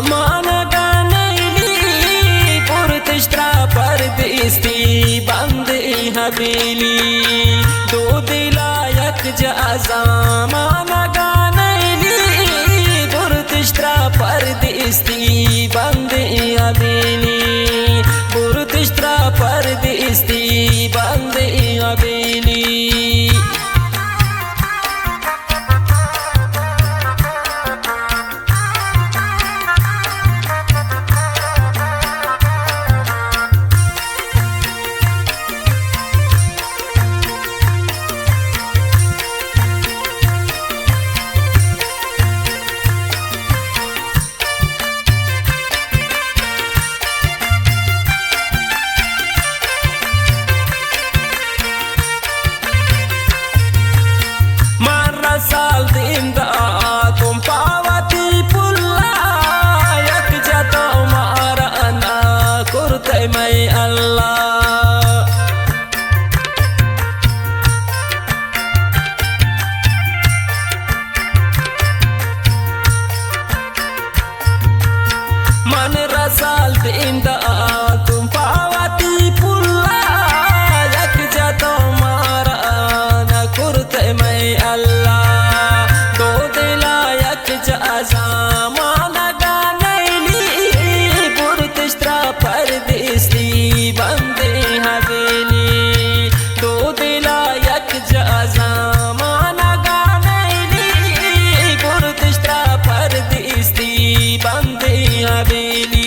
مانگا نیلی، برتش ترا پردیستی بند ای حویلی. دو دلا یک جا زمانگا نیلی، برتش ترا پردیستی بند ای حویلی. برتش ترا پردیستی بند ای حویلی. من رسال دیم داتم پاوتی پلا، یک جا تو مارا نہ کرتے مئے اللہ. من رسال دیم داتم پاوتی پلا، یک جا تو مارا نہ کرتے مئے اللہ. دو دلا یک جا زمانگا نیلی، برتش ترا پردیستی بندے حویلی. دو دلا یک جا زمانگا نیلی، برتش ترا پردیستی بندے حویلی.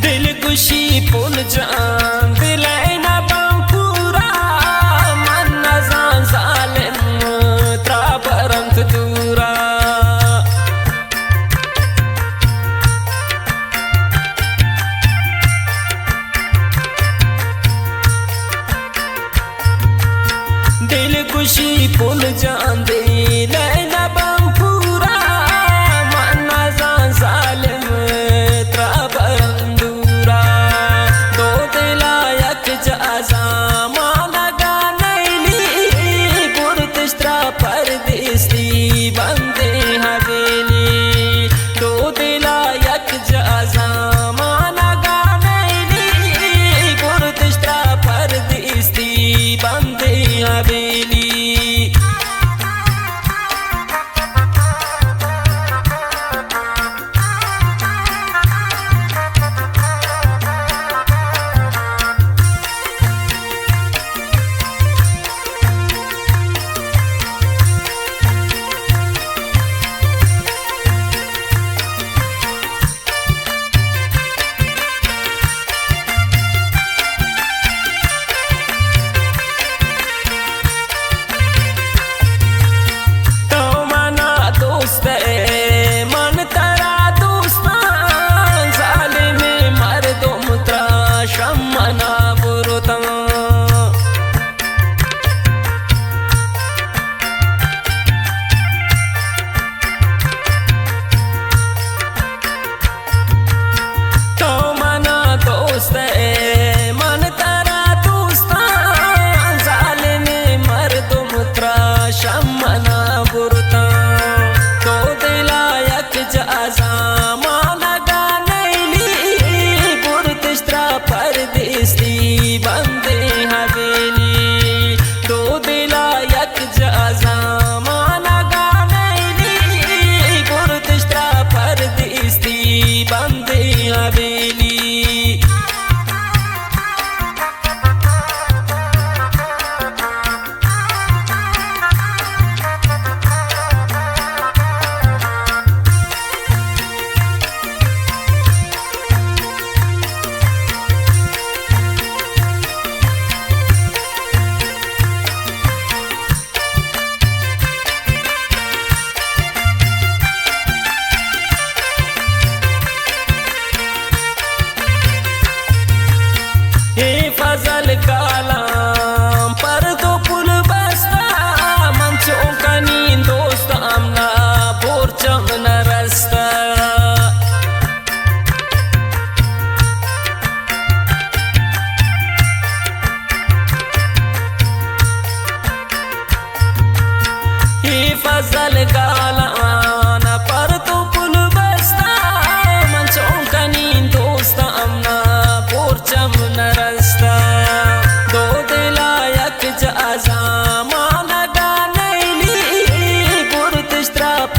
دلگوشی پل جان دلائنا بان پورا، من نزان ظالم ترا برنت دورا. دلگوشی پل جان دلائنا بان پورا، من نزان ظالم ترا برنت دورا. دو دلا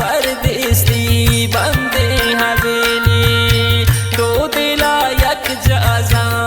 پردیسی بندیں حویلی، دو دلا یک جا زان۔